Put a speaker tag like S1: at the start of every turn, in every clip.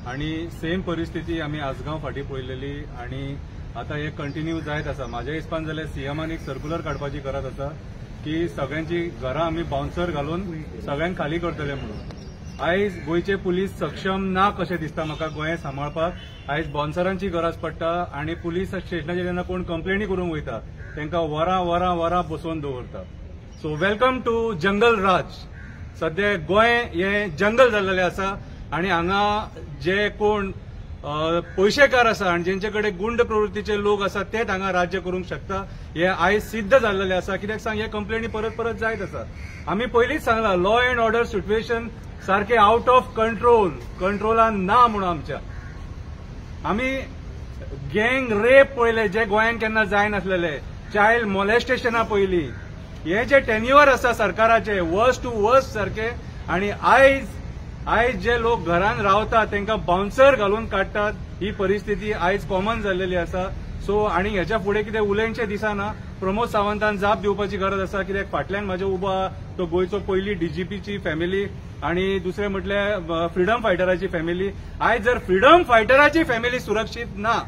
S1: आणि सेम परिस्थिती आमी आसगांव फाटीं पळयलेली आणि आतां हे कंटिन्यू जायत आसा. म्हाज्या हिसपान जाल्यार सीएमान एक सर्क्युलर काडपाची गरज आसा की सगळ्यांची घरां आमी बाउन्सर घालून सगळ्यांक खाली करतले म्हणून. आयज गोंयचे पुलीस सक्षम ना कशें दिसता म्हाका गोंय सांबाळपाक. आयज बाउन्सरांची गरज पडटा आनी पुलीस स्टेशनाचेर जेन्ना कोण कंप्लेनी करूंक वयता तांकां वरां वरां वरां बसोवन दवरता. सो welcome to जंगल राज. सध्या गोंय हें जंगल जाल्लें आसा आनी हांगा जे कोण पयशेकार आसा आनी जेंचे कडेन गुंड प्रवृत्तीचे लोक आसा तेच हांगा राज्य करूंक शकता हें आयज सिद्ध जाल्लें आसा. कित्याक सांग, हे कंप्लेनी परत परत जायत आसा. आमी पयलींच सांगलां लॉ एंड ऑर्डर सिट्युएशन सारकें आउट ऑफ कंट्रोल, कंट्रोलान ना म्हणून. आमच्या आमी गँग रेप पळयले जे गोंयांत केन्ना जायनासलेले, चायल्ड मोलेस्टेशना पयली. हे जे टेन्युअर आसा सरकाराचे वर्स टू वर्स सारके. आनी आयज आयज जे लोक घरान रावतात तांकां बाउन्सर घालून काडटात ही परिस्थिती आयज कॉमन जाल्लेली आसा. सो आनी हेच्या फुडें कितें उलोवचें दिसना. प्रमोद सावंतान जाप दिवपाची गरज आसा कित्याक फाटल्यान म्हाज्या उबो आहा तो गोंयचो पयली डीजीपीची फॅमिली आनी दुसरें म्हटल्यार फ्रिडम फायटराची फॅमिली. आयज जर फ्रिडम फायटराची फॅमिली सुरक्षीत ना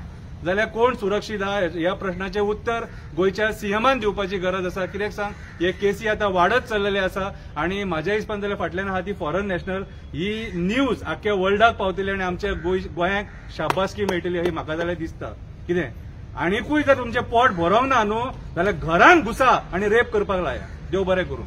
S1: जाल्यार कोण सुरक्षीत आहा ह्या प्रश्नाचें उत्तर गोंयच्या सीएमान दिवपाची गरज आसा. कित्याक सांग, हे केसी आतां वाडत चल्लेले आसा आनी म्हाज्या हिसपान जाल्यार फाटल्यान आहा ती फॉरन नॅशनल. ही न्यूज आख्ख्या वर्ल्डाक पावतली आनी आमच्या गोंयांक शाबासकी मेळटली अशी म्हाका जाल्यार दिसता. कितें आनिकूय जर तुमचें पोट भरोंक ना न्हू जाल्यार घरान घुसा आनी रेप करपाक लाया. देव बरें करूं.